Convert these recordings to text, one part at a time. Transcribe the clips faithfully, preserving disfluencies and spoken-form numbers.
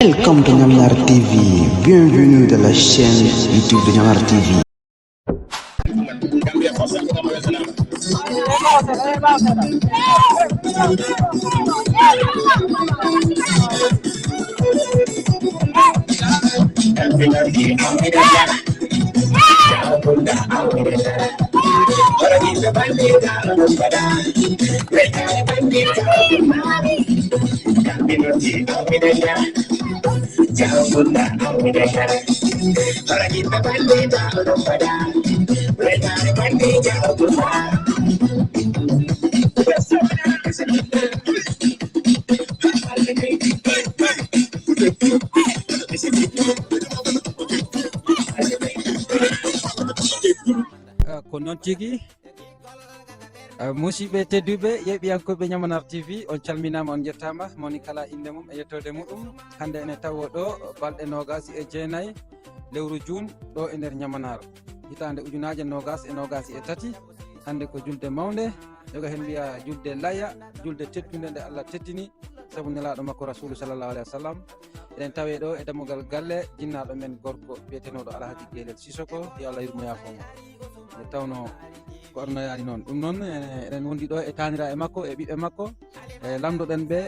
Welcome to Nyamnar T V. Bienvenue dans la chaîne YouTube de Nyamnar T V. Ah, ko noon tigi. Ah, musidɓe tedduɓe, yeeɓiyankooɓe Ñamanar T V, on calminaama, on njettaama, moni kala innde mum e yettoode muɗum. Hannde ene tawo ɗo balɗe noogaas e jeenayi lewru juun ɗo e nder Ñamanar. Hitaande ujunaaje noogaas e noogaas e tati. Hannde ko julde mawnde, yoga heen mbiya julde laya, julde teddunde nde Allah teddini, sabu nelaaɗo makko Rasuulu sallallahu alaihi wa sallam. Eɗen tawe ɗo e dammugal galle jinnaaɗo men gorko biyetenooɗo Alhaji Gelel Sisoko, yo Allah yurmo yaafo mo. Nde tawno ko aduna yaari noon. Ɗum noon, e-, eɗen wondi ɗo e taanira e makko, e ɓiɓɓe makko, e lamdoɗen ɓe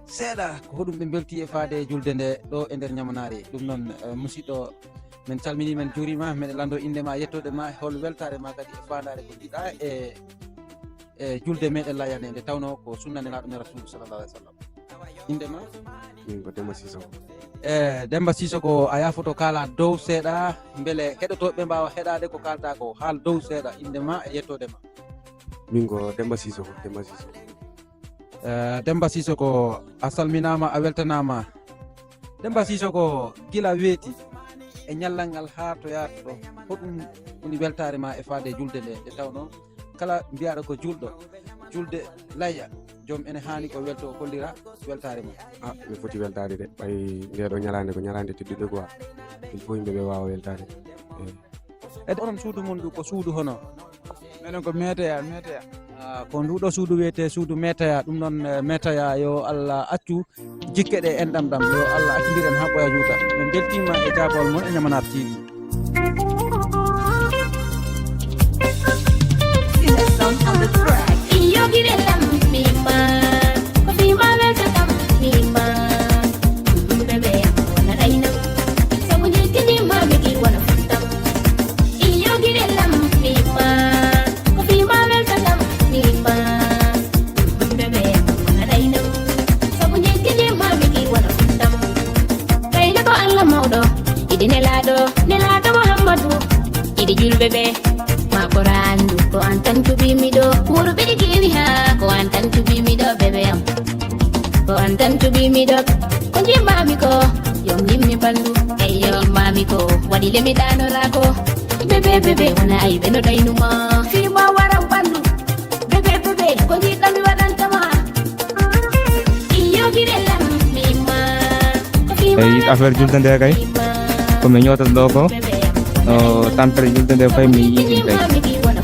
seeɗa ko hoɗum ɓe mbelti e faade e julde nde ɗo e nder Ñamanaari. Ɗum noon, eh, musidɗo, men calmini, men juurima, men lando innde ma, yettoode ma, hol weltaare ma kadi e faandaare ko njiɗa e, e julde meɗen layane nde tawno ko sunna nelaaɗo men Rasuulu sallallahu alaihi wa sallam. Innde ma? Min ko Demba Sisoko. E Demba Sisoko, a yaafoto kaala dow seeɗa, mbele heɗotooɓe mbaawa heɗaade ko kaalta ko. Haal dow seeɗa, innde ma e yettoode ma. Min ko Demba Sisoko, Demba Sisoko. Eh, Demba Sisoko, a salminaama, a weltanaama. Demba Sisoko, gila weeti e ñallal ngal haa to yaata ɗo, hoɗum woni weltaare ma e faade e julde nde, nde tawno kala mbiyaɗo ko julɗo, julde layya, joom ene haani ko welto, o hollira weltaare mum. Ah, mi foti weltaade de, ɓay ndee ɗoo ñalaande ko ñalaande teddude quoi. Il faut yimɓe ɓe waawa weltaade. Eh. E onon suudu mon ndu ko suudu hono? Menen ko Meteya, Meteya. Ah, ko nduɗo suudu wiyetee suudu Meteya, ɗum noon, eh, Meteya, yo Allah accu jikke ɗe enɗam ɗam, yo Allah accindir en haa ɓooya juuta. Min mbeltiima e jaabawol mon e Ñamanar T V. Kayna ko Allah mawɗo, idi nelaaɗo, nelaaɗo Muhammadu, idi julɓe ɓe. Ma ko randu ko an tan cuɓimi ɗo, worɓe ɗi kewi ha, ko an tan cuɓimi ɗo, bebe am. Ko an tan cuɓimi ɗo, ko jimmami ko, yo jimmi bandu, eyyo jimmami ko, waɗi lemi ɗanorako. Bebe, bebe, wona ay ɓe no ɗaynuma. Fima waran bandu, bebe, bebe, ko jiɗɗami waɗantama. Eyi, affaire julde nde kay, ko min ñootata ɗo ko, o, tampere julde nde kay, mi yii ɗum kay.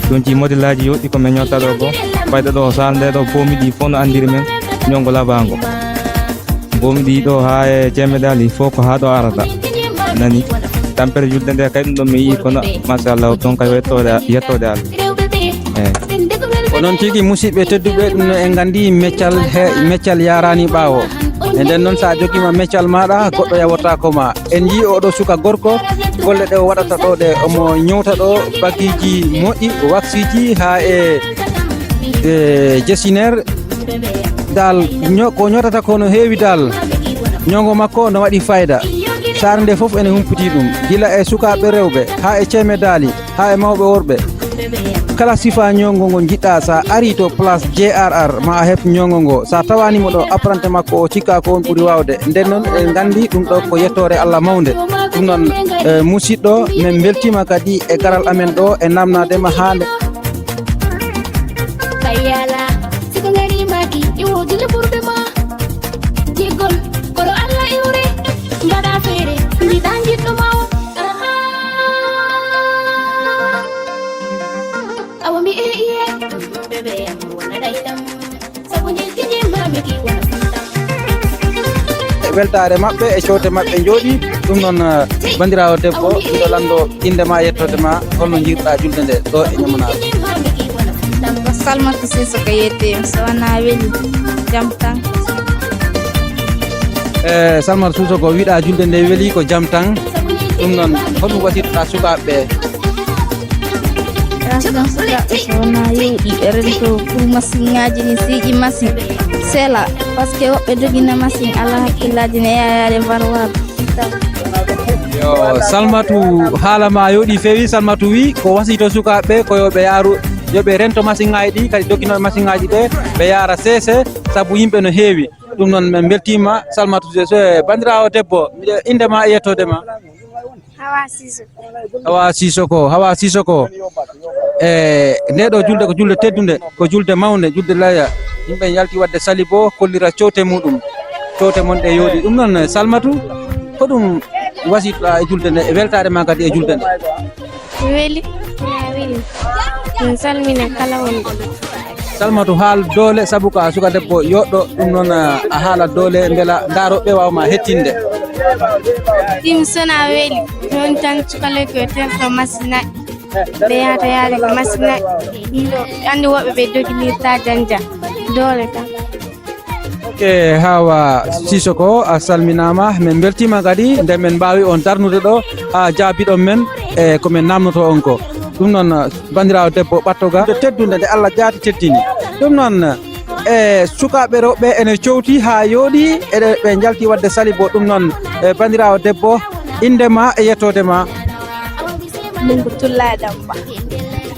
Ɗum ci modèle aji yoɗɗi ko min ñootata ɗo ko, fayda ɗo saal nde ɗo, boomi ɗi fof no anndiri men, ñongo labango. Boomi ɗi ɗo haa e ceeme dali fof ko haa ɗo arata. Nani, tampere julde nde kay, ɗum ɗo mi yii kono, machallah, ɗon kay yettoode, yettoode Allah. Eyi. Ko noon tigi, musidɓe tedduɓe, ɗum no en nganndi meccal he, meccal yaraani ɓaawo. E nden noon, so a jogiima meccal maaɗa, goɗɗo yawotaako ma. En njii oɗo suka gorko, golle ɗe o waɗata ɗo ɗe, omo ñowta ɗo bagiiji moƴƴi, waksiiji, haa e, e jesiner. Dal, ño-, ko ñootata ko no heewi dal. Ñogo makko no waɗi fayda. Saare nde fof ene humpiti ɗum, gila e sukaaɓe rewɓe, haa e ceeme daali, haa e mawɓe worɓe. Kala sifa ñogo ngo njiɗɗa, sa ari to place J R R, ma a heɓ ñogo ngo. Sa tawani mo ɗo, apprenti makko o cikka ko on ɓuri waawde. Nden noon, en nganndi ɗum ɗo ko yettoore Allah mawnde. Ɗum noon, eh, musidɗo, min mbeltiima kadi e garal amen ɗo, e namnaade ma haa nde. Bayyala, siko ngari maki, iwo jile burbe ma. Jigol, koro Allah iwre, mbaɗa feere, mbiɗa jiɗɗo ma o. Aha. Awa mi e iye, bebe am wona ɗaynam. Sabu ñilki ñimmami ki wona funtam. Weltaare maɓɓe e cowte maɓɓe njooɗi. Ɗum noon, eh, banndiraawo debbo, miɗo lanndo innde ma, yettoode ma, holno njiiruɗaa julde nde ɗo e Ñamanaari? Ko Salmata Sissoko yettee, so wonaa weli, jam tan. E Salmata Sissoko, wiɗaa julde nde weli ko jam tan. Ɗum noon, honɗum wasiytoɗaa sukaaɓe ɓe? Ɗum sukaaɓe ko wonaa yewɗi e rento pour masiŋaaji ɗi seeƴi masin, sela, parce que woɓɓe dogina masin, alaa hakkillaaji ne yaayaade mbarwaade. Yo, Salmatu, haala ma yooɗi feewi. Salmatu wi ko wasiyto sukaaɓe ko yo ɓe yaaru, yo ɓe rento masiŋaaji ɗi, kadi dogino e masiŋaaji ɗe, ɓe yaara seese, sabu yimɓe no heewi. Ɗum noon, min mbeltiima, Salmatu Sise, banndiraawo debbo, miɗo innde ma e yettoode ma. Hawa Sise. Hawa Sisoko, Hawa Sisoko. E nde ɗo julde ko julde teddunde, ko julde mawnde, julde laya. Yimɓe yalti waɗde salibo, kollira cowte muɗum. Cowte mon ɗe yooɗi. Ɗum noon, Salmatu, ko ɗum wasiytoɗaa e julde nde, e weltaare ma kadi e julde nde? Weli, weli. Min salmina kala wonɗo. Salmatu, haal doole, sabu ko a suka debbo yoɗɗo, ɗum noon, a haala doole, mbela daaroɓe waawa ma hettinde. Ɗum sona weli, ɗon tan cukalel ko e terto masinaɗi. Ɓe yahata yaade ko masinaɗi. Ɗum ɗo, ɓe anndi woɓɓe ɓe doginirta janja. Doole tan. Ok, Hawa Sisoko, a salminaama. Min mbeltiima kadi nde min mbaawi on darnude ɗo haa jaabiɗon men e ko min naamnotoo on ko. Ɗum noon, banndiraawo debbo ɓattoga, nde teddunde nde Allah jaati teddini. Ɗum noon, e sukaaɓe rewɓe ene cowti haa yooɗi, eɗe ɓe njalti waɗde salibo. Ɗum noon, e banndiraawo debbo, innde ma e yettoode ma. Min ko Tulla e Damba.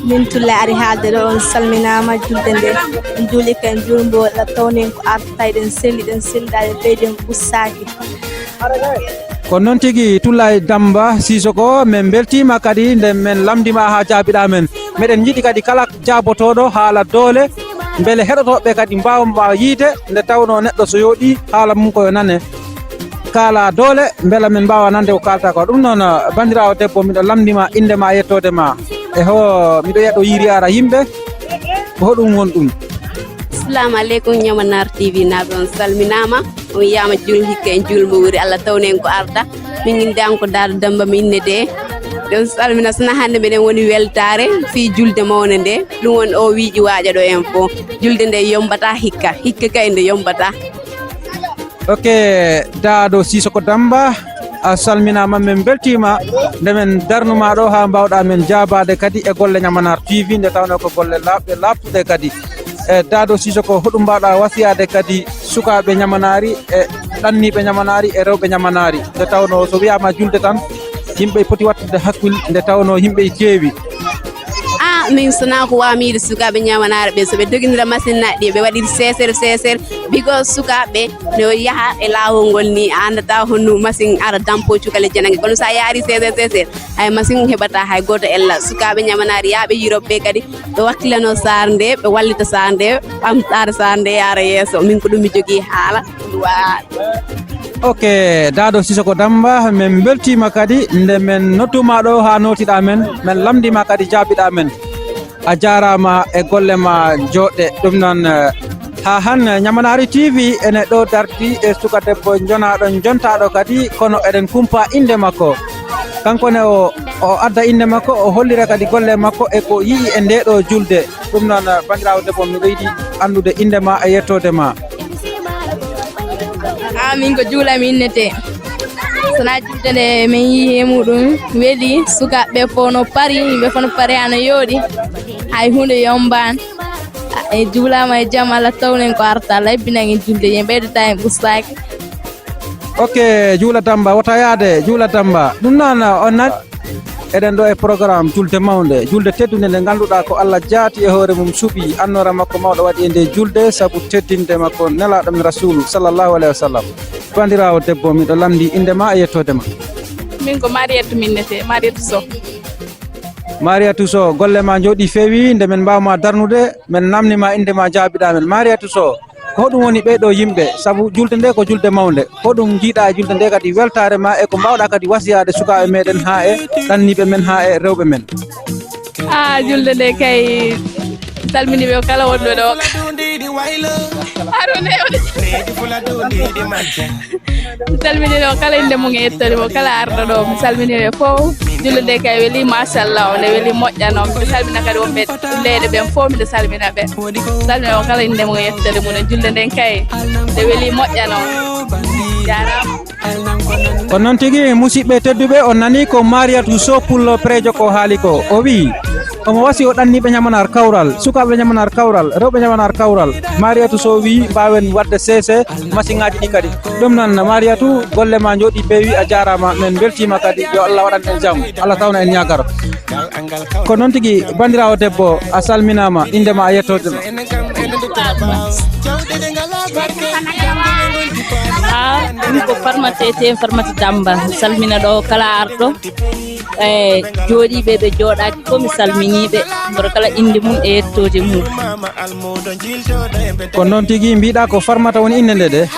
Min Tulla ari haalde ɗo, on salminaama julde nde. En juuli ken julmbo Allah tawnen ko arta, eɗen selli, ɗen sellidaade, ɓeyden ussaaki. Ko noon tigi, Tulla e Damba Sisoko, min mbeltiima kadi nde min lamndima haa jaabiɗaa men. Meɗen njiɗi kadi kala jaabotooɗo haala doole, mbele heɗotooɓe kadi mbaawa, mbaawa yiide nde tawnoo neɗɗo so yooɗii haala mum ko yo nane. Kaala doole, mbela min mbaawa nande ko kaalta ko. Ɗum noon, banndiraawo debbo, miɗo lamndima innde ma, yettoode ma. E ho, miɗo yiya ɗo yiiri ara yimɓe, ko hoɗum won ɗum? Assalamu aleykum, Ñamanaar T V naaɓe, on salminaama. On yiyaama jul hikka en julmo wuri, Allah tawni en ko arda. Min innde am ko Daado Damba, mi innetee. Ɗon salmina, sona hannde meɗen woni weltaare fii julde mawnde nde. Ɗum woni o wiiji waaƴa ɗo en fof. Julde nde yombata hikka, hikka kay nde yombata. Ok, Daado Sisoko Damba, a salminaama, min mbeltiima nde min darnumaa ɗo haa mbaawɗaa min jaabaade kadi e golle Ñamanaar T V, nde tawnoo ko golle laaɓɗe, laaɓtuɗe kadi. E Daado Sisoko, hoɗum mbaawɗaa wasiyaade kadi sukaaɓe Ñamanaari e ɗanniiɓe Ñamanaari e rewɓe Ñamanaari, nde tawnoo so wiyaama julde tan, yimɓe poti waɗtude hakkil, nde tawnoo yimɓe keewi? Ah, min sona ko waamiide sukaaɓe Ñamanaare ɓe, so ɓe doginira machine aji ɗi, ɓe waɗir seeseer seeseer, because sukaaɓe no yaha e laawol ngol ni, a anndataa honno machine ara dampo cukale janange. Kono so a yaari seeseer seeseer, hay machine heɓataa hay gooto ella. Sukaaɓe Ñamanaare, yaa ɓe yiro ɓe kadi, ɓe wakkilano saar nde, ɓe wallita saar nde, ɓamtaare saar nde yaara yeeso. Min ko ɗum mi jogii haala. Wa. Ok, Daado Sisoko Damba, min mbeltiima kadi nde min noddumaa ɗo haa nootiɗaa men, min lamndiima kadi jaabiɗaa men. A jaaraama e golle ma jooɗɗe. Ɗum noon, eh, haa han Ñamanaari T V ene ɗo darti e suka debbo jonaaɗo, jontaaɗo kadi, kono eɗen kumpa innde makko. Kanko ne o, o adda innde makko, o hollira kadi golle makko e ko yi'i e ndee ɗo julde. Ɗum noon, banndiraawo debbo, miɗo yiɗi anndude innde ma e yettoode ma. Ah, min ko Juula mi innetee. Sona julde nde min yi'i e muɗum, weli, sukaaɓe fof no pari, yimɓe fof no pari, ana yooɗi. Hay huunde yombaani. En juulaama e jam, Allah tawnen ko arta, Allah hebbinan en julde, en ɓeydata en ɓussaaki. Ok, Juula Damba, wota yaade, Juula Damba. Ɗum noon, on nat-, eɗen ɗo e programme julde mawnde, julde teddunde nde ngannduɗaa ko Allah jaati e hoore mum suɓi, annoora makko mawɗo waɗi e nde julde sabu teddinde makko Nelaaɗo men Rasuulu sallallahu alayhi wa sallam. Banndiraawo debbo, miɗo lamndi innde ma e yettoode ma. Min ko Mariyatu mi innetee, Mariyatu Sow. Mariyatu Sow, golle ma njooɗi feewi, nde min mbaawma darnude, min namnima innde ma, jaabiɗaa men. Mariyatu Sow, ko hoɗum woni ɓee ɗoo yimɓe? Sabu julde nde ko julde mawnde. Hoɗum njiiɗaa e julde nde, kadi weltaare ma e ko mbaawɗaa kadi wasiyaade sukaaɓe meɗen haa e ɗanniiɓe men haa e rewɓe men? Ah, julde nde kay, salminiiɓe kala wonɓe ɗo. Haruna yewde. Mi salmini ɗo kala innde mum e yettoode mum, kala arɗo ɗo, mi salmini ɓe fof. Julde nde kay weli, machallah, nde weli, moƴƴa noon. Miɗo salmina kadi wonɓe leyɗe ɓen fof, miɗo salmina ɓe. Salmina on kala innde mum e yettoode mum. Julde nden kay nde weli, moƴƴa noon. Jaaraama. Ko noon tigi, musidɓe tedduɓe, on nani ko Mariatou Sow Pullo Prejo ko haali ko. O wiyi, omo wasi o ɗanniiɓe ñamanaar kawral, sukaaɓe ñamanaar kawral, rewɓe ñamanaar kawral. Mariatou Sow wiyi, mbaawen waɗde seese masiŋaaji ɗi kadi. Ɗum noon, Mariatou, golle ma njooɗi peewi, a jaaraama, men mbeltiima kadi, yo Allah waɗan en jam, Allah tawna en ñaagaro. Ko noon tigi, banndiraawo debbo, a salminaama, innde ma, a yettoode ma. Ah, min ko Farmata etee, Farmata Damba. Mi salmina ɗo kala arɗo. E jooɗiiɓe, ɓe jooɗaaki fof, mi salminii ɓe. Gooto kala innde mum e yettoode mum. Ko noon tigi mbiɗa ko Farmata woni innde nde de.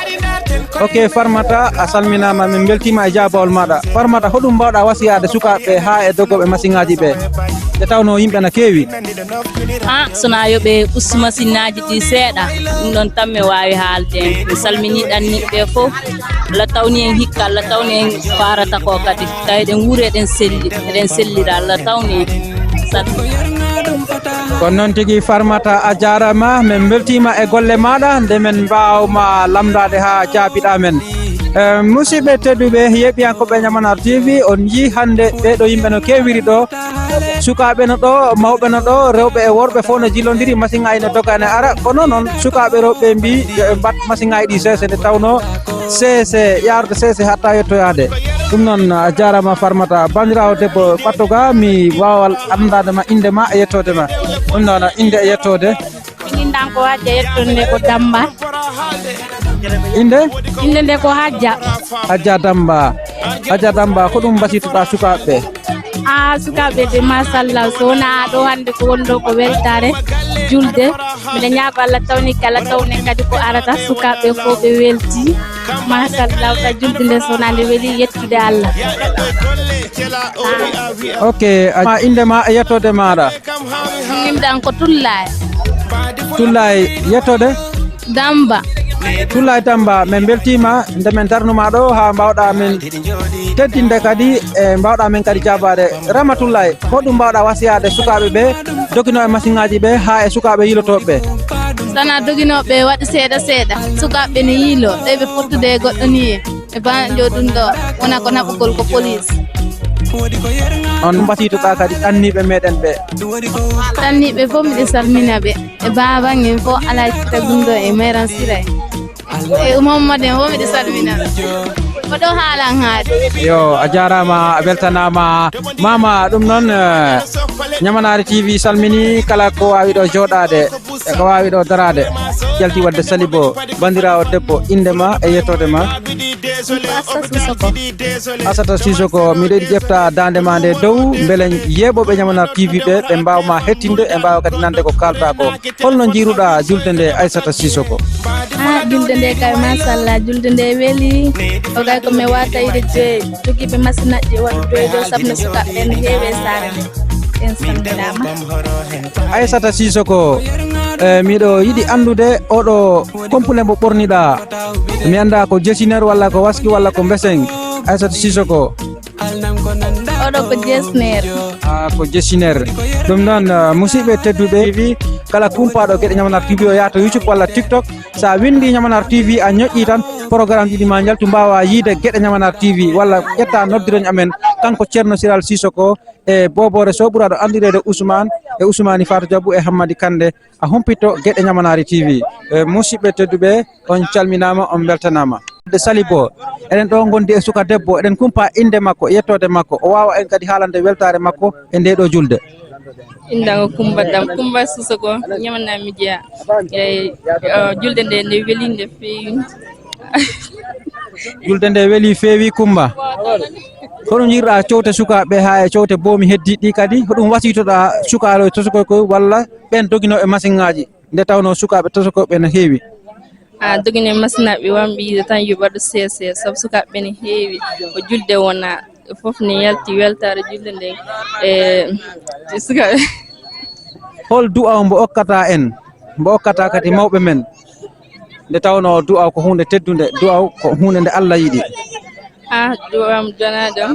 Ok, Farmata, a salminaama, min mbeltiima e jaabawol maaɗa. Farmata, hoɗum mbaawɗa wasiyaade sukaaɓe haa e doggooɓe masiŋaaji ɓe? Nde tawnoo yimɓe na keewi. Ah, so na yo ɓe ustu masiŋaaji ɗi seeɗa, ɗum ɗoon tan mi waawi haalde. Mi salminii ɗanniiɓe ɓe fof. Allah tawni en hikka, Allah tawni en ko arata ko kadi. Tawi eɗen wuuri, eɗen selli, eɗen sellira, Allah tawni en. Salmina. Ko noon tigi Farmata, a jaaraama, min mbeltiima e golle maaɗa, nde min mbaawma lamndaade haa jaabiɗaa men. Eh, musidɓe tedduɓe, yeeɓiyankooɓe Ñamanaar T V, on njii hannde ɓee ɗoo yimɓe no keewiri ɗo. Sukaaɓe no ɗo, mawɓe no ɗo, rewɓe e worɓe fof no jillondiri, masiŋaaji no doga ene ara. Kono noon, sukaaɓe rewɓe mbii yo ɓe mbaɗ masiŋaaji ɗi seese nde tawnoo seese, yarude seese hatta yettoyaade. Ɗum noon, a jaaraama Farmata. Banndiraawo debbo Fatto Ga, mi waawa anndaade ma innde ma e yettoode ma. Ɗum noon, innde e yettoode. Min inndan ko Hajja, yettoode nde ko Damba. Innde? Innde nde ko Hajja. Hajja Damba. Hajja Damba, ko ɗum mbasiytoɗaa sukaaɓe ɓe? Ah, sukaaɓe ɓe, machallah, so wonaa ɗo hannde ko woni ɗo ko weltaare julde. Miɗo ñaago Allah tawni kala tawne kadi ko arata, sukaaɓe fof ɓe welti. Machallah, ka julde nde so wonaa nde weli yettude Allah. Ah. Ok, a innde ma e yettoode maaɗa? Min inndan ko Tullaay. Tullaay, yettoode? Damba. Tullaay Damba, min mbeltiima nde min darnumaa ɗo haa mbaawɗaa min teddinde kadi e mbaawɗaa min kadi jaabaade. Ramatullaay, ko ɗum mbaawɗaa wasiyaade sukaaɓe ɓe doginoo e masiŋaaji ɓe haa e sukaaɓe yiilotooɓe ɓe? Sana doginooɓe waɗi seeɗa seeɗa, sukaaɓe ne yiiloo, ɗo ɓe fottude e goɗɗo nii en. E banjo ɗum ɗo, wona ko naɓugol ko police. On mbasiytoɗaa kadi ɗanniiɓe meɗen ɓe? Ɗanniiɓe fof miɗo salmina ɓe. E baaba en fof, Alaaji Tagundo e Meeran Sira en. E Muhammad en fof miɗo salmina ɓe. Ko ɗo haalan haade. Yo, a jaaraama, a weltanaama. Maama, ɗum noon, eh, Ñamanaari T V salmini kala ko waawi ɗo jooɗaade. E ko waawi ɗo daraade, jalti waɗde Salibo, banndiraawo debbo, innde ma e yettoode ma. Ko Assata Sissoko. Assata Sissoko, miɗo yiɗi ƴefta daande ma nde dow, mbele yeeɓooɓe Ñamanaar T V ɓe, ɓe mbaawa ma hettinde, e mbaawa kadi nande ko kaalɗaa ko. Holno njiiruɗaa julde nde, Aissata Sissoko? Ah, julde nde kay, machallah, julde nde weli. O kay ko mi waata yiɗde joyi, jogiiɓe masinaji waɗu joyi ɗo, sabu no sukaaɓe ɓe no heewi e saare nde. En salminaama. Aissata Sissoko, eh, miɗo yiɗi anndude oɗo complet mbo ɓorniɗaa. Mi annda ko jesiner walla ko waski walla ko mbesen. Aissata Sissoko. Oɗo ko jesner. Ah, ko jesiner. Ɗum noon, ah, musidɓe tedduɓe, T V, kala kumpaaɗo geɗe Ñamanaar T V o yaha to YouTube walla TikTok. Sa winndi Ñamanaar T V, a ñoƴƴi tan, programme ji ɗi ma njaltu, mbaawa yiide geɗe Ñamanaar T V, walla ƴetta noddiren amen, kanko Ceerno Siral Sissoko, e Boobore Sow, ɓuraaɗo anndireede Ousmane, e Ousmane Fatou Diabou, e Hammadi Kande, a humpito geɗe Ñamanaari T V. E, musidɓe tedduɓe, on calminaama, on mbeltanaama. De Salibo, eɗen ɗo ngondi e suka debbo, eɗen kumpa innde makko, yettoode makko, o waawa en kadi haalande weltaare makko e nde ɗo julde. Innde am ko Kumba Dam, Kumba Sissoko, Ñamanaar mi jeyaa. Eyi, o, julde nde, nde weli, nde feewi. Julde nde weli, feewi, Kumba. Hono njiiruɗaa cowte sukaaɓe haa e cowte boomi heddiiɗi ɗi kadi? Hoɗum wasiytoɗaa sukaaɓe tosokoy koy walla ɓeen doginoo e masiŋaaji, nde tawnoo sukaaɓe tosokoy ɓe no heewi? A, doginoo e masiŋaaɓe, wamɓe yiide tan yo ɓe waɗu seese, sabu sukaaɓe ɓe no heewi. Ko julde wonaa, fof ne yalti weltaare julde nde. E, sukaaɓe. Hol du'aaw mbo okkataa en, mbo okkataa kadi mawɓe men? Nde tawnoo du'aw ko huunde teddunde, du'aw ko huunde nde Allah yiɗi. Ah, du'aam jonaa ɗon.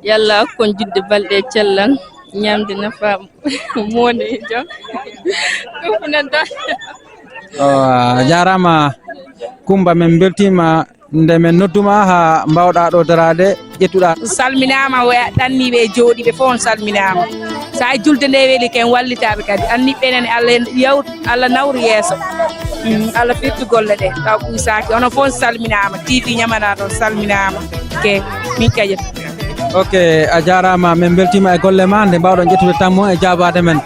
Yalla okkon judde balɗe e cellal, ñamde nafa moone e jam. Ɗum ko nan ɗon. Oh, a jaaraama, Kumba, min mbeltiima nde min nodduma haa mbaawɗaa ɗo daraade, ƴettuɗaa. Salminaama, ɗanniiɓe e jooɗiiɓe fof on salminaama. So a julde nde weli ken wallitaaɓe kadi. Anniɓɓe nani Allah yawt-, Allah nawru yeeso. Mm, Allah firtu golle ɗe. Taw ɓuysaaki. Onon fof on salminaama. T V Ñamanaar on salminaama. Ke, min kadi. Ok, a jaaraama. Min mbeltiima e golle ma nde mbaawɗon ƴettude tammo e jaabaade men.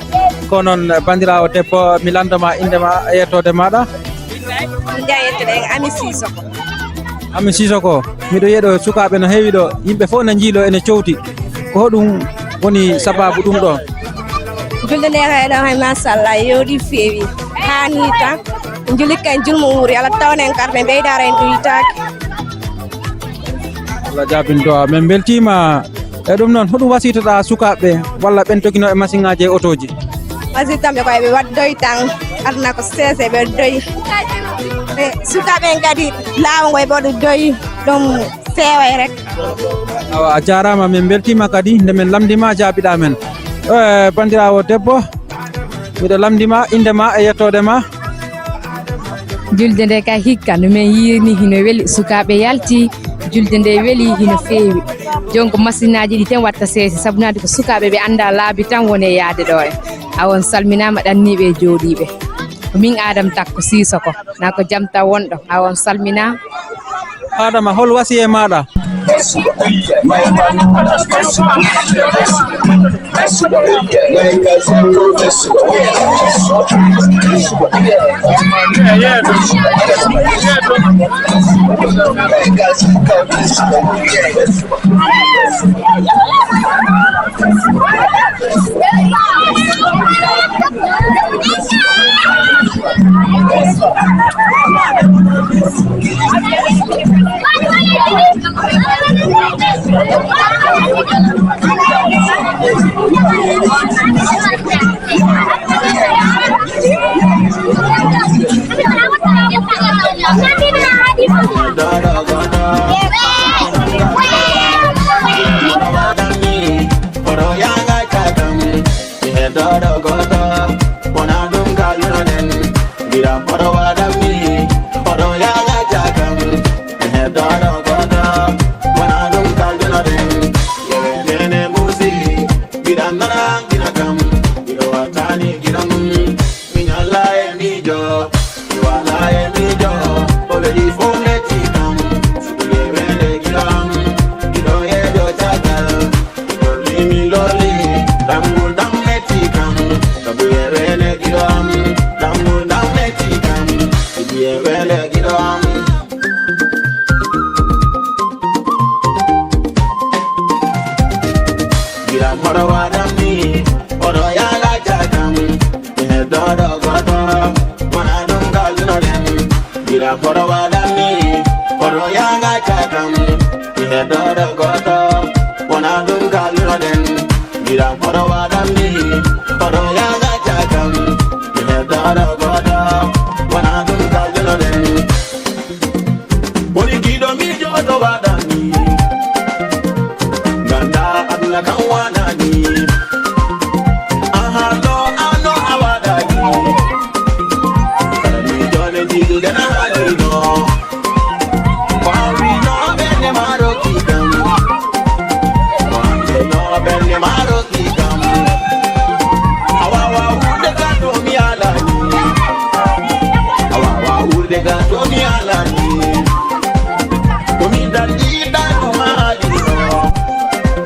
Ko noon, banndiraawo debbo, mi lanndo ma innde ma e yettoode maaɗa. Nde yettude Ami Sisoko. Ami Sisoko, miɗo yiya ɗo sukaaɓe no heewi ɗo, yimɓe fof ne njiiloo ene cowti. Ko hoɗum woni sabaabu ɗum ɗo? Julde nde kay ɗo hay machallah, yooɗi feewi. Haani tan, juli kay julmo wuuri, Allah tawna en karɓe ɓeydaare en ɗuytaaki. Allah jaabin du'a. Min mbeltiima. E ɗum noon, hoɗum wasiytoɗaa sukaaɓe walla ɓen toginoo e masiŋaaji e otooji? Wasiytam ɓe ko ɓe waɗ doy tan, aduna ko seese ɓe doy. Ɓe sukaaɓe en kadi laawol ngol ɓe waɗa doy, ɗum feeway rek. Awa, a jaaraama, min mbeltiima kadi nde min lamndii ma, jaabiɗaa men. E, banndiraawo debbo, miɗo lamndii ma, innde ma e yettoode ma. Julde nde kay hikka, no min yiiri ni hino weli, sukaaɓe yalti, julde nde weli hino feewi. Jooni ko masinaaji ɗi tan watta seese, sabu naade ko sukaaɓe ɓe anndaa laabi tan woni e yahde ɗo en. Awa on salminaama ɗanniiɓe e jooɗiiɓe. Ko min Aadam Takko Siisoko, na ko jam tan wonɗon. Awa on salminaama. Adama, hol wasiyee maaɗa?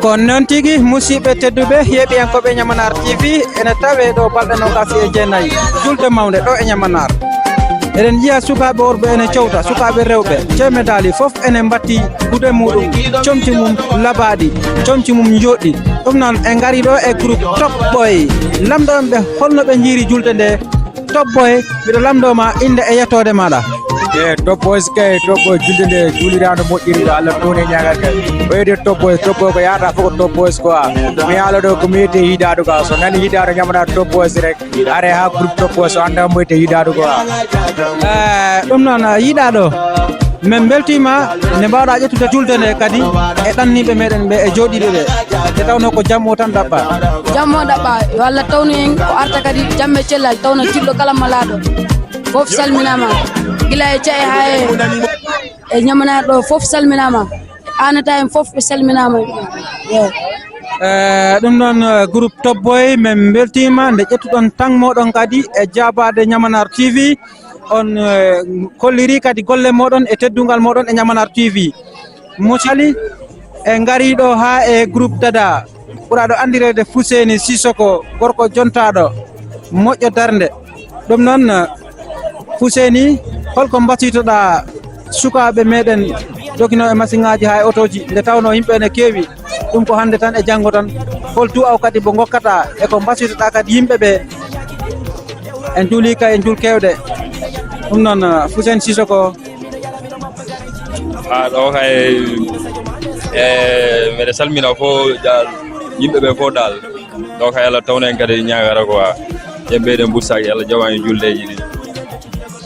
Ko noon tigi, musidɓe tedduɓe, yeeɓiyankooɓe Ñamanaar T V, ene tawee ɗo balɗe noogaas e jeenayi, julde mawnde ɗo e Ñamanaar. Eɗen njiya sukaaɓe worɓe ene cowta, sukaaɓe rewɓe, ceemedaali fof ene mbatti gude muɗum, comci mum labaaɗi, comci mum njooɗɗi. Ɗum noon, en ngarii ɗo e groupe Top Boy. Lamndoo ɓe holno ɓe njiiri julde nde. Top Boy, miɗo lamndoo ma innde e yettoode maaɗa. E Top Boys kay, Top Boys julde nde juuliraano moƴƴiri ko Allah towni e ñaagal kay. Ɓeyde Top Boys, Top Boys ko yaata fof ko Top Boys quoi. Mi yaala ɗo ko mi wiyete Yiɗaaɗo quoi. So nani Yiɗaaɗo ñamana Top Boys rek. Are ha groupe Top Boys so annda mo wiyete Yiɗaaɗo quoi. Eh, ɗum noon, eh, Yiɗaaɗo. Min mbeltiima nde mbawɗa ƴettude julde nde kadi e ɗanniiɓe meɗen ɓe e jooɗiiɓe ɓe. Nde tawnoo ko jam o tan ɗaɓɓa. Jam o ɗaɓɓa, yo Allah tawnu en ko arta kadi jam e cellal tawna julɗo kala malaaɗo. Fof salminaama. Gila e ca'e haa e, e ñamanaaɗo fof salminaama. Aanata en fof ɓe salminaama. Yo. Eh, ɗum noon, eh, groupe Top Boy, min mbeltiima nde ƴettuɗon tan moɗon kadi e jaabaade Ñamanar T V. On, eh, kolliri kadi golle moɗon e teddungal moɗon e Ñamanar T V. Mo cali e ngariiɗo haa e groupe Dada, ɓuraaɗo anndireede Fuseni Sisoko, gorko jontaaɗo, moƴƴo darnde. Ɗum noon, Fuseni, holko mbasiytoɗaa sukaaɓe meɗen doginoo e masiŋaaji haa e otooji, nde tawnoo yimɓe ene keewi? Ɗum ko hannde tan e janngo tan. Hol du'aw kadi mbo ngokkataa e ko mbasiytoɗaa kadi yimɓe ɓe? En juulii kay, en juul keewɗe. Ɗum noon, Fuseni Sisoko. Ha ɗo kay, e, mbeɗa salmina fof, dal, yimɓe ɓe fof, dal. Ɗo kay, Allah tawna en kadi ñaagara quoi. Ƴen ɓeyden mbuttaaki, Allah jaɓa en juldeeji ɗi.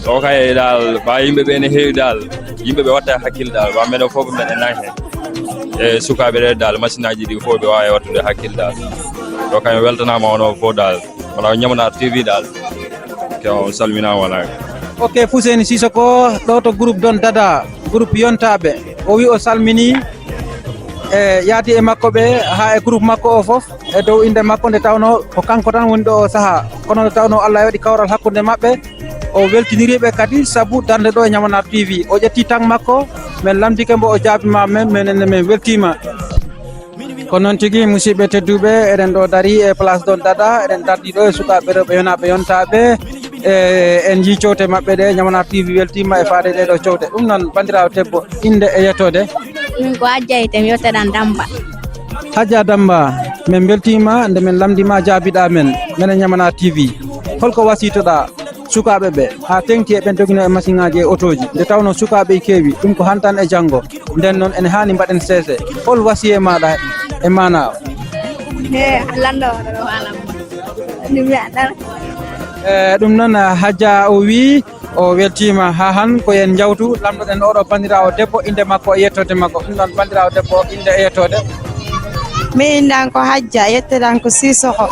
Ɗo kay, dal, ba yimɓe ɓe ne heewi, dal. Yimɓe ɓe watta hakkille, dal, ba menen fof mbeɗen nang heen. E sukaaɓe ɗe, dal, masiŋaaji ɗi fof ɓe waawi wattude hakkille, dal. Ɗo kay, mi weltanaama onon fof, dal. Wala Ñamanar T V, dal. Ke on salminaama wala. Ok, Fuseni Sisoko, ɗo to groupe Don Dada, groupe yontaaɓe. O wi o salmini e yaadi e makko ɓe, haa e groupe makko o fof, e dow innde makko nde tawnoo ko kanko tan woni ɗo o sahaa. Kono nde tawnoo Allah waɗi kawral hakkunde maɓɓe, o weltiniri ɓe kadi sabu darnde ɗo e Ñamanar T V. O ƴetti tan makko, min lamndike mbo, o jaabiima min, minen ne min weltiima. Ko noon tigi, musidɓe tedduɓe, eɗen ɗo dari e place Don Dada, eɗen dardi ɗo e sukaaɓe rewɓe yonaaɓe yontaaɓe. E, en njii cowte maɓɓe ɗe, Ñamanar T V weltiima e faade ɗee ɗo cowte. Ɗum noon, banndiraawo debbo, innde e yettoode? Min ko Hajja wiyetee mi, yetteeɗan Damba. Hajja Damba, min mbeltiima nde min lamndiima jaabiɗaa men, menen Ñamanar T V. Holko wasiytoɗaa sukaaɓe ɓe, haa teŋti e ɓen doginoo e masiŋaaji e otooji, nde tawnoo sukaaɓe keewi, ɗum ko hantan e janngo. Nden noon, ene haani mbaɗen seese. Hol wasiyee maaɗa e maanaa o? E, lanndo o ɗo haala. Ɗum wiya ɗan. E, ɗum noon, Hajja o wii, o weltiima haa han, ko en njawtu, lamndoɗen oɗo banndiraawo debbo, innde makko e yettoode makko. Ɗum noon, banndiraawo debbo, innde e yettoode? Min innde an ko Hajja, yetteeɗan ko Sisoko.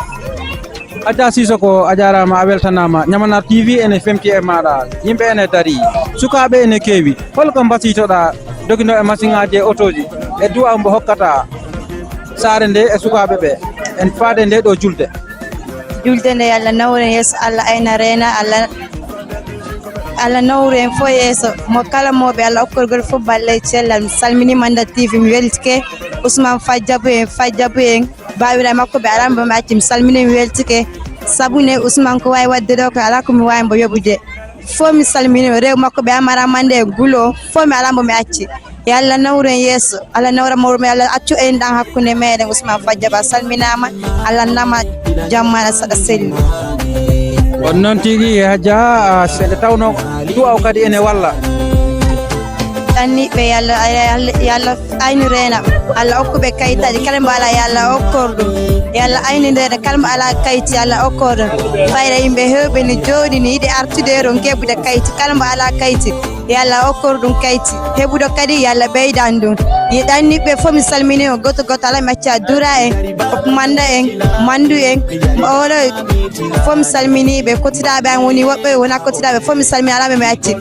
Adja Sisoko, a jaaraama, a weltanaama. Ñamanar T V ene femti e maaɗa. Yimɓe ene darii. Sukaaɓe ene keewi. Hol ko mbasiytoɗaa doginoo e masiŋaaji e otooji? E du'aaw mbo hokkataa saare nde e sukaaɓe ɓe? En faade nde ɗo julde. Julde nde, yo Allah nawru en yeeso, Allah ayna reena, Allah, Allah nawru en fof yeeso. Mo kala mawɓe, Allah okkorgol fof balle e cellal. Mi salminiima Ñamanar T V, mi weltike. Ousmane Fajjabu en, Fajjabu en. Baawiraaɓe makko ɓe alaa mbo mi acci, mi salminii, mi weltike. Sabu ne Ousmane ko waawi waɗde ɗo ko alaa ko mi waawi mbo yoɓude. Fof mi salminii, rewɓe makko ɓe Amara Mande e Gulo, fof mi alaa mbo mi acci. Yo Allah nawru en yeeso, Allah nawra mawɗo men, Allah accu en ɗan hakkunde meɗen. Ousmane Fajjaba salminaama, Allah nama jamma saɗa selli. On noon tigi, Hajja, ah, se nde tawnoo du'aaw kadi ene walla. Ɗanniiɓe, yo Allah, yo Allah, yo Allah aynu reena. Allah okku ɓe kayitaaji. Kala mbo alaa, yo Allah okkor ɗum. Yo Allah aynu reena. Kala mbo alaa kayiti, yo Allah okkor ɗum. Fayda yimɓe heewɓe ne jooɗi, ne yiɗi artude ɗo, keɓude kayiti. Kala mbo alaa kayiti, yo Allah okkor ɗum kayiti. Heɓuɗo kadi, yo Allah ɓeydan ɗum. Yo ɗanniiɓe fof, mi salminii on gooto gooto, alaa mi accaa Dura en, Manda en, Mandu en. Oɗo fof mi salminii ɓe. Kottiraaɓe an woni woɓɓe, wonaa kottiraaɓe fof mi salminii, alaa mo mi acci.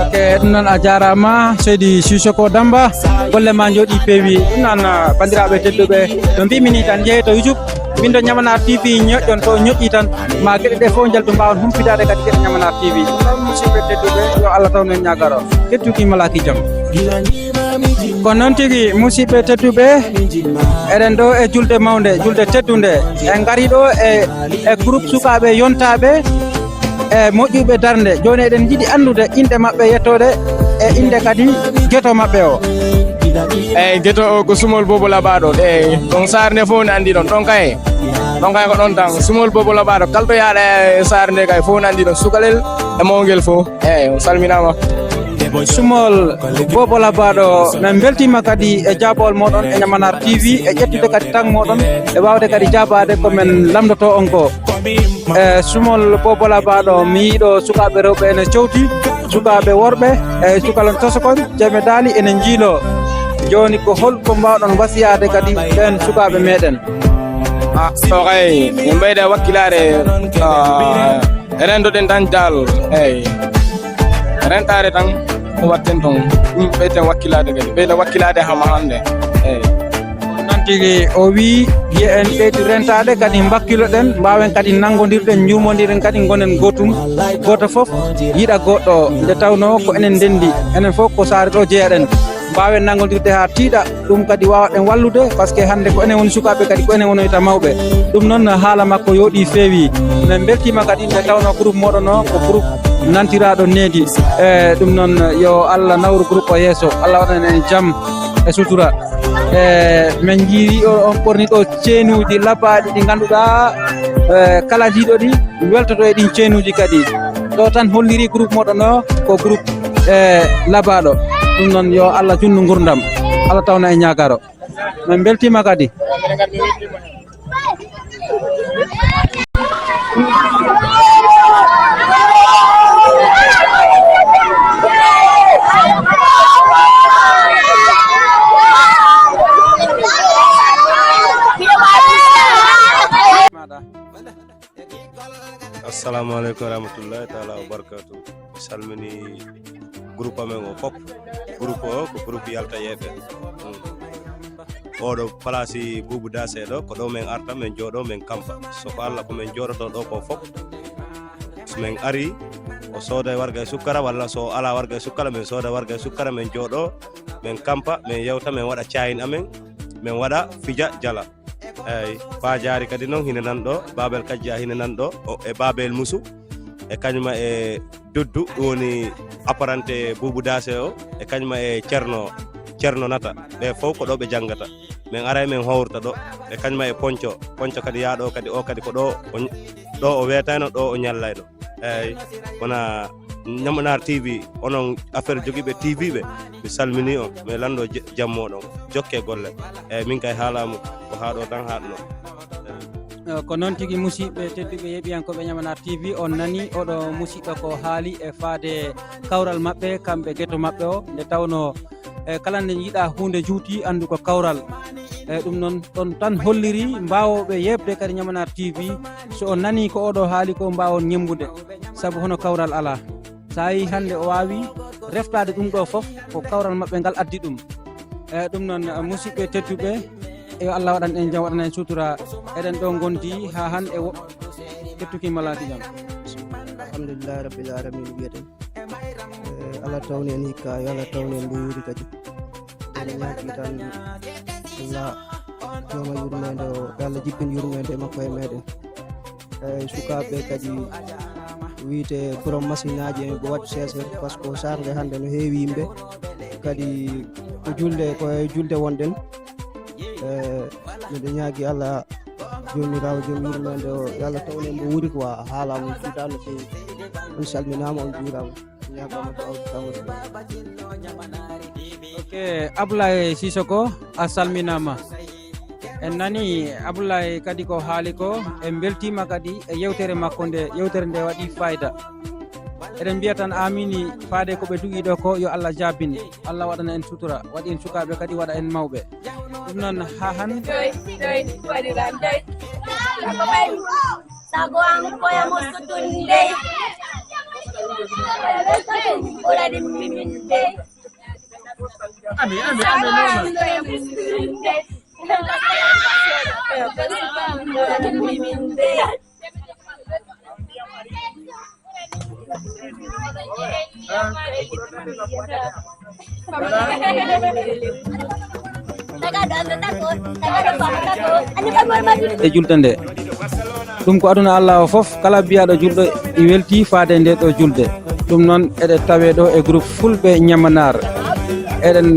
Ok, ɗum noon a jaaraama, seydi Sisoko Damba. Golle ma njooɗii peewi. Ɗum noon, ah, banndiraaɓe tedduɓe, no mbiimi nii tan, njehee to YouTube, winndo Ñamanar T V, ñoƴƴon to, ñoƴƴii tan, ma geɗe ɗe fof njaltu, mbaawon humpidaade kadi geɗe Ñamanar T V. Ɗum noon, musidɓe tedduɓe, yo Allah tawnu en ñaagaro. Kettuki malaaki jam. Ko noon tigi, musidɓe tedduɓe, eɗen ɗo e julde mawnde, julde teddunde. En ngarii ɗo e, e groupe sukaaɓe yontaaɓe, e moƴƴuɓe darnde. Jooni eɗen njiɗi anndude inɗe maɓɓe yettoode e innde kadi geto maɓɓe o. Eeyi, geto o ko Sumol Bobo Laɓaaɗo. Eeyi, ɗon saare nde fof ne anndi ɗon. Ɗon kay, ɗon kay ko ɗon tan. Sumol Bobo Laɓaaɗo, kala to yahɗa e saare nde kay fof ne anndi ɗon. Sukalel, e mawngel fof. Eeyi, on salminaama. Sumol Bobo Labaɗo, min mbeltiima kadi e jaabawol mooɗon e Ñamanar T V, e ƴettude kadi tan mooɗon, e waawde kadi jaabaade ko min lamndotoo on ko. E Sumol Bobo Labaɗo, mi yiiɗo sukaaɓe rewɓe ene cowti, sukaaɓe worɓe, e cukalon tosokon, cemedaali ene njiiloo. Jooni ko hol ko mbaawɗon wasiyaade kadi ɓeen sukaaɓe meeɗen? Ah, ɗo kay, min mbayda wakkilaare, ah, rendoɗen tan dal, eeyi. Rentaare tan ko watten toon. Ɗum ɓeyden wakkilaade kadi. Ɓeyda wakkilaade hama hannde. Eeyi. Noon tigi o wii, yo en ɓeydu rentaade, kadi mbakkiloɗen, mbaawen kadi nanngondirɗen, njuumondiren kadi, ngonen gootum, gooto fof yiɗa goɗɗo o. Nde tawnoo ko enen ndenndi, enen fof ko saare ɗo jeyaɗen. Mbaawen nanngondirde haa tiiɗa, ɗum kadi waawaɗen wallude, parce que hannde ko enen woni sukaaɓe, kadi ko enen wonoyta mawɓe. Ɗum noon, haala makko yooɗi, feewi. Min mbeltiima kadi nde tawnoo groupe mooɗon o ko groupe nantiraaɗo needi. E ɗum noon, yo Allah nawru groupe o yeeso, Allah waɗana en jam e sutura. E min njiiri o, on ɓorni ɗo ceenuuji labaaɗi ɗi ngannduɗaa, e kala jiiɗo ɗi weltoto e ɗin ceenuuji kadi. Ɗo tan holliri groupe mooɗon o ko groupe, e, labaaɗo. Ɗum noon, yo Allah junnu ngurdam, Allah tawna e ñaagaro. Min mbeltiima kadi. Assalamu aleykum wa rahmatullahi taala wa barakatuh. Mi salmini groupe amen o fof. Groupe o ko groupe yaltayeeɓe. Mm. Oɗo place Boubou Dassé ɗo, ko ɗo min arta, min jooɗo, min kampa. So ko Allah ko min jooɗoto ɗo ko fof. So min ari, o sooda warga e sukkara, walla so ala warga e sukkara, min sooda warga e sukkara, min jooɗo, min kampa, min yewta, min waɗa caayin amen, min waɗa fija jala. Eeyi, Paa Jaari kadi noon hina nan ɗo, Baabel Kajja hina nan ɗo, o, e Baabel Musu, e kañuma e Doddu, ɗum woni apparenté Boubou Dassé o, e kañuma e Ceerno, Ceerno Nata. Ɓe fof ko ɗo ɓe janngata. Min aray min howrta ɗo, e kañuma e Ponco. Ponco kadi yaa ɗo kadi, o kadi ko ɗo o ñ-, ɗo o weetayno, ɗo o ñallayno. Eeyi, wona Ñamanar T V, onon affaire jogiiɓe T V ɓe, mi salminii on, mi lanndo je-, jam mooɗon, jokkee golle. Eeyi, min kay haalaama ko haa ɗo tan haaɗno. Eh, ko noon tigi, musiɗɓe tedduɓe yeeɓiyankooɓe Ñamanar T V, on nanii oɗo musiɗɗo ko haali e faade kawral maɓɓe, kamɓe geto maɓɓe o, nde tawnoo, eh, kala nde njiɗaa huunde juuti, anndu ko kawral. Eh, ɗum noon, ɗon tan holliri mbaawooɓe yeeɓde kadi Ñamanar T V, so on nanii ko oɗo haali ko, mbaawon ñemmbude, sabu hono kawral alaa. So a yii hannde o waawi reftaade ɗum ɗo fof, ko kawral maɓɓe ngal addi ɗum. Eh, ɗum noon, eh, musiɗɓe tedduɓe, yo Allah waɗan en jam, waɗan en sutura. Eɗen ɗo ngondi haa hannde wo-, kettuki malaaki jam. Alhamdulillahi rabbil alamin wiyeten. Eh, Allah tawni en hikka, yo Allah tawni en mbo yuuri kadi. Eɗen ñaagii tan Allah jooma yurmeende o, yo Allah jippin yurmeende makko e meeɗen. Eeyi, sukaaɓe kadi wiyte borom masiŋaaji en, ɓe waɗ seeseer, par ce que sarde hannde no heewi yimɓe. Kadi ko julde, ko e julde wonɗen. Eeyi, miɗo ñaagi Allah joomiraawo, joom yurmeende o, yo Allah tawne mbo wuuri quoi, haala mum juutaa no feewi. On salminaama, on juuraama. Ñaagama ko awdi tawon. Ok, Ablaye Sissoko, a salminaama. En nani Ablaye kadi ko haali ko, en mbeltiima kadi e yewtere makko nde, yewtere nde waɗi fayda. Eɗen mbiya tan aamiin, faade ko ɓe du'ii ɗo ko, yo Allah jaabin, Allah waɗana en sutura, waɗi en sukaaɓe kadi waɗa en mawɓe. Ɗum noon, haa han. Doy, doy, waɗiran doy. Sago am koya mo sutun dey. Ɓura ɗum mimin dey. Ami, ami, ami, no. Ɓura ɗum mimin dey. E julde nde. Ɗum ko aduna Allah o fof, kala biyaaɗo julɗo i weltii faade nde ɗo julde. Ɗum noon eɗe tawee ɗo e groupe Fulɓe Ñamanaar. Eɗen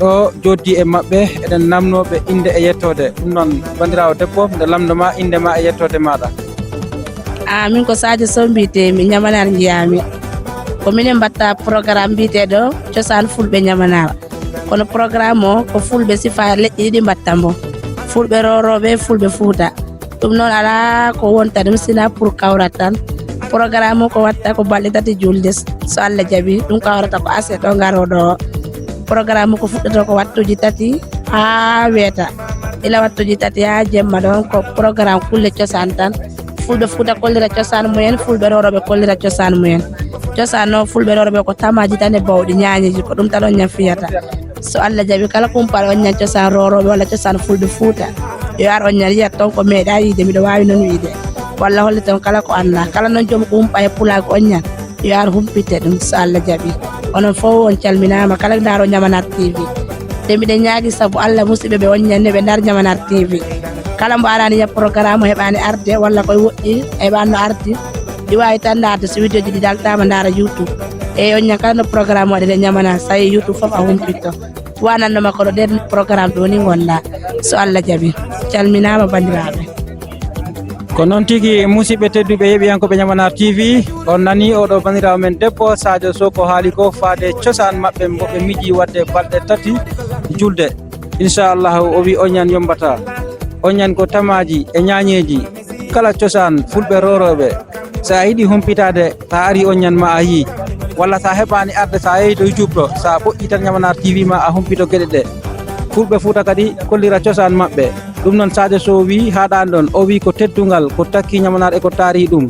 ɗo jooɗdi e maɓɓe, eɗen namnoo ɓe innde e yettoode. Ɗum noon, banndiraawo debbo, nde lamndo ma innde ma e yettoode maaɗa. Ah, min ko Sadio Sow mbiyetee-mi, Ñamanaar njiyaa-mi. Ko minen mbatta programme mbiyeteeɗo Cosaan Fulɓe Ñamanaar. Kono programme o ko fulɓe sifa leƴƴi ɗiɗi mbatta mbo. Fulɓe rorooɓe, fulɓe Fuuta. Ɗum noon alaa ko wonta ɗum sina pour kawrat tan. Programme o ko watta ko balɗe tati julde. So Allah jaɓi, ɗum kawrata ko aset o ngarooɗo o. Programme o ko fuɗɗata ko wattuji tati haa weeta. Ila wattuji tati haa jemma ɗon ko programme kulle cosaan tan. Fulɓe Fuuta kollira cosaan mumen, fulɓe rorooɓe kollira cosaan mumen. Cosaan noon fulɓe rorooɓe ko tamaaji tan e bawɗi ñaañeeji, ko ɗum tan on ñan fiyata. So Allah jaɓi kala kumpal on ñan cosaan rorooɓe walla cosaan fulɓe Fuuta. Yo ar on ñan yiyat toon ko meeɗa yiide, miɗo waawi noon wiide. Walla holle toon kala ko annda. Kala noon joom ko humpa e pulaagu on ñan. Yo ar humpitte ɗum so Allah jaɓi. Onon fof on calminaama kala ndaaro Ñamanaar T V. Te miɗen ñaagi sabu Allah musidɓe ɓe on ñan ne ɓe ndaar Ñamanaar T V. Kala mbo araani ya programme o heɓaani arde walla koye woɗɗi heɓaani no ardi. Ɗi waawi tan ndaarde so vidéo ji ɗi daltaama ndaara YouTube. E on ñan kala no programme waɗe nde Ñamanaar so a yehi YouTube fof a humpitto. Wanannoma kono nder programme ɗo ni ngonɗa. So Allah jaɓi. Calminaama banndiraaɓe. Ko noon tigi, musidɓe tedduɓe yeeɓiyankooɓe Ñamanaar T V, on nani oɗo banndiraawo men debbo Sadio Sow ko haali ko faade cosaan maɓɓe mbo ɓe miji waɗde balɗe tati julde. Inchallahu o wi oñan yombata. Oñan ko tamaaji e ñaañeeji. Kala cosaan fulɓe rorooɓe. So a yiɗi humpitaade, so a ari oñan ma a yii. Walla so a heɓaani arde, so a yehi to YouTube ɗo, so a ɓoƴƴi tan Ñamanaar T V ma a humpito geɗe ɗe. Fulɓe Fuuta kadi kollira cosaan maɓɓe. Ɗum noon Sadio Sow wi haaɗaani ɗon, o wi ko teddungal, ko takki Ñamanaar e ko taari ɗum.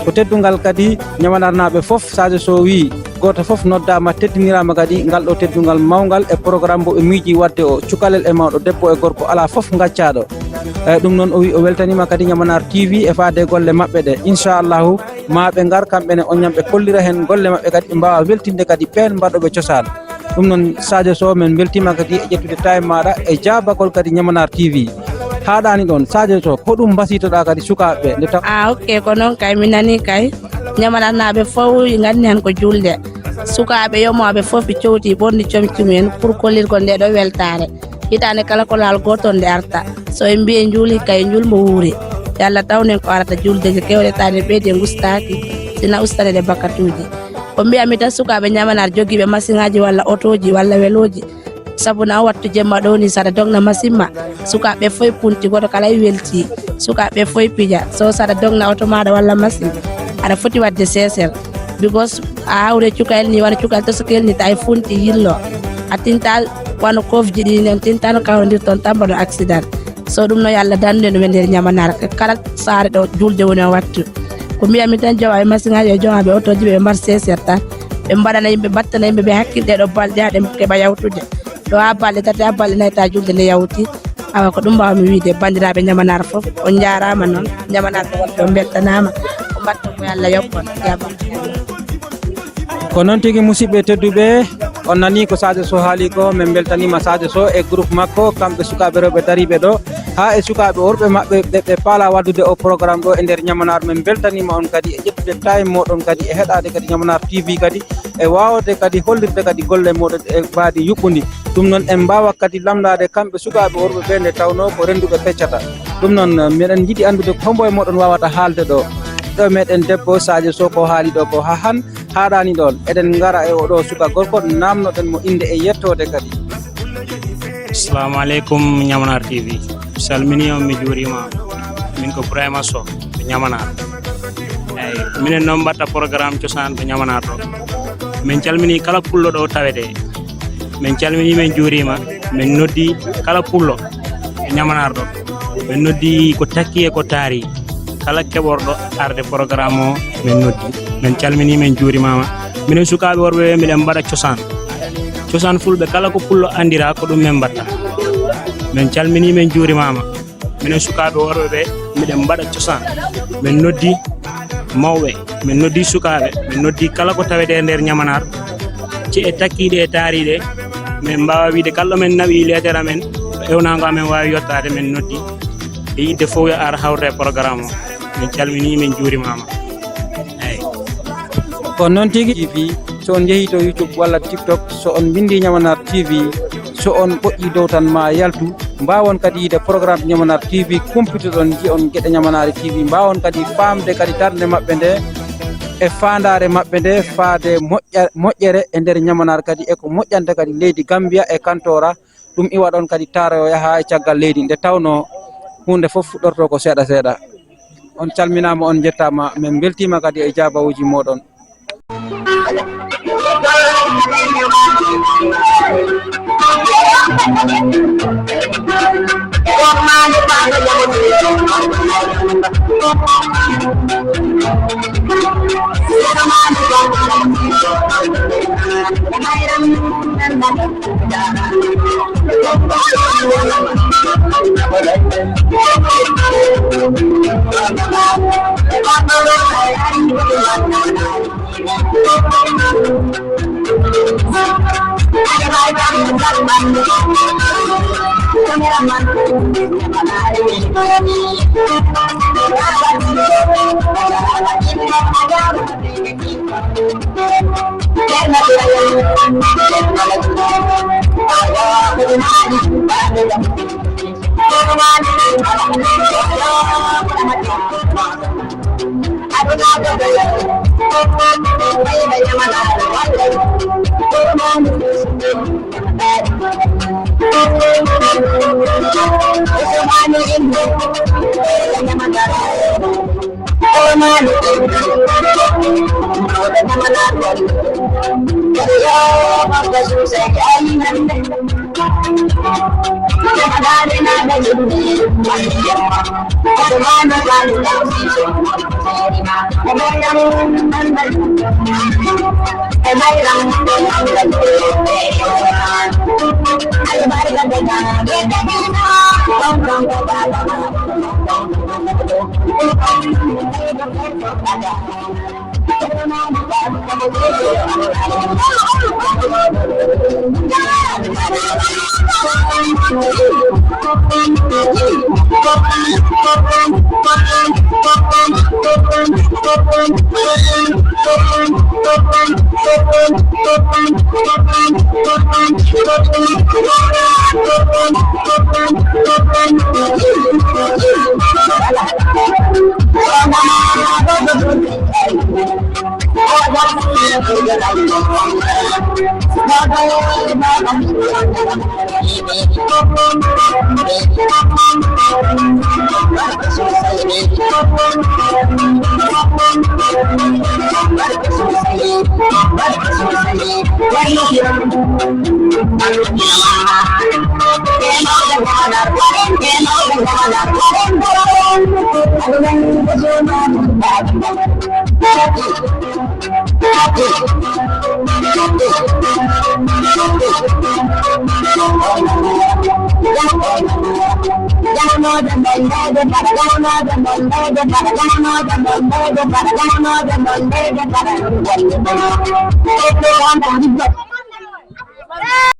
Ko teddungal kadi Ñamanaarnaaɓe fof, Sadio Sow wi gooto fof noddaama, teddiniraama kadi ngal ɗo teddungal mawngal e programme mbo ɓe miiji waɗde o, cukalel e mawɗo, debbo e gorko, alaa fof ngaccaaɗo. Eeyi, ɗum noon o wi o weltaniima kadi Ñamanaar T V e faade golle maɓɓe ɗe. Inchallahu, ma ɓe ngar kamɓe ne, oñan ɓe kollira heen golle maɓɓe kadi, ɓe mbaawa weltinde kadi ɓeen mbaɗooɓe cosaan. Ɗum noon Sadio Sow, men mbeltiima kadi e ƴettude time maaɗa e jaabagol kadi Ñamanaar T V. Haaɗaani ɗoon, Sadio Sow, ko ɗum mbasiytoɗaa kadi sukaaɓe ɓe nde taw? Ah, ok, ko noon kay, mi nanii kay. Ñamanaarnaaɓe fof nganndi heen ko juulde. Sukaaɓe yomooɓe fof ɓe cowtii ɓorni comci mumen pour kollirgol ndee ɗoo weltaare. Hitaande kala ko laawol gootol nde arta. So en mbiyi en njuulii kay, njuul mbo wuuri. Yo Allah tawnu en ko arata juuldeeji keewɗe, taani ɓeydi en ngustaaki, sina ustane ɗe bakatuuji. Ko mbiyatmi tan sukaaɓe Ñamanaar jogiiɓe masiŋaaji walla otooji walla welooji. Sabu na o wattu jemma ɗo ni, so aɗa dogna masiŋ ma, sukaaɓe fof punti, gooto kala e weltii. Sukaaɓe fof pija. So, so aɗa dogna oto maaɗa walla masiŋ, aɗa foti waɗde seesel. Because a hawre cukayel ni, wano cukayel tosokel ni, tawi funti yillo. A tinta wano kofji ɗi, non tinta no kawrondirton tan mbaɗo accident. So ɗum no yo Allah dandu en ɗum e nder Ñamanaar. Kala saare ɗo julde woni o wattu. Ko mbiyatmi tan joom aɓe masiŋaaji e joom aɓe otooji ɓe mbar seeser tan. Ɓe mbaɗana yimɓe, mbattana yimɓe ɓe hakkille ɗo balɗe haa ɗe keɓa yawtude. Ɗo haa balɗe tati, haa balɗe nayi ta julde nde yawti. Awa ko ɗum mbaawmi wiide banndiraaɓe Ñamanaar fof. On njaaraama noon. Ñamanaar ko wonɓe on mbeltanaama. Ko mbaɗton ko yo Allah yoɓ on. Jaabam. Ko noon tigi, musidɓe tedduɓe, on nanii ko Sadio Sow haali ko, men mbeltaniima Sadio Sow e groupe makko, kamɓe sukaaɓe rewɓe dariiɓe ɗo, haa e sukaaɓe worɓe maɓɓe ɓe, ɓe paala waddude o programme ɗo e nder Ñamanaar. Men mbeltaniima on kadi e ƴettude time mooɗon kadi e heɗaade kadi Ñamanaar T V kadi e waawde kadi hollirde kadi golle mooɗon e mbaadi yuɓɓundi. Ɗum noon en mbaawa kadi lamndaade kamɓe sukaaɓe worɓe ɓe nde tawnoo ko rennduɓe peccata. Ɗum noon meɗen njiɗi anndude ko hombo e mooɗon waawata haalde ɗo. Ɗo meɗen debbo Sadio Sow ko haali ɗo ko haa han. Haaɗaani ɗoon, eɗen ngara e oɗo suka gorko, naamnoɗen mo innde e yettoode kadi. Assalamu aleykum, Ñamanaar T V. Mi salminii on, mi juuriima. Min ko Ibrahima Sow, to Ñamanaar. Eeyi, minen noon mbaɗta programme cosaan to Ñamanaar ɗo. Min calminii kala pullo ɗo tawetee. Min calminii, min juuriima. Min noddii kala pullo e Ñamanaar ɗo. Min noddii ko takki e ko taari. Kala keɓorɗo arde programme o, min noddi. Min calminii, min juurimaama. Minen sukaaɓe worɓe ɓe, miɗen mbaɗa cosaan. Cosaan fulɓe, kala ko pullo anndira, ko ɗum min mbaɗta. Min calminii, min juurimaama. Minen sukaaɓe worɓe ɓe, miɗen mbaɗa cosaan. Min noddi mawɓe, min noddi sukaaɓe, min noddi kala ko tawetee nder Ñamanaar. Ci'e takkiiɗe e taariiɗe, min mbaawa wiide kala ɗo min naɓi leetere amen, ewnaango amen waawi yottaade, min noddi. E yiɗde fof yo ar hawre e programme o. Min calminii, min juurimaama. Eeyi. Ko noon tigi, T V, so on njehii to YouTube walla TikTok, so on mbinndii Ñamanaar T V, so on ɓoƴƴii dow tan ma yaltu, mbaawon kadi yiide programme Ñamanaar T V, kumpitoɗon, nji'on geɗe Ñamanaari T V, mbaawon kadi faamde kadi darnde maɓɓe nde. e faandaare maɓɓe nde faade moƴƴa-, moƴƴere e nder ñamanaar kadi e ko moƴƴanta kadi leydi Gambia e kantoora. Ɗum iwa ɗon kadi taara o yaha e caggal leydi nde tawnoo huunde fof fuɗɗortoo ko seeɗa seeɗa. On calminaama, on njettaama, min mbeltiima kadi e jaabawuuji mooɗon.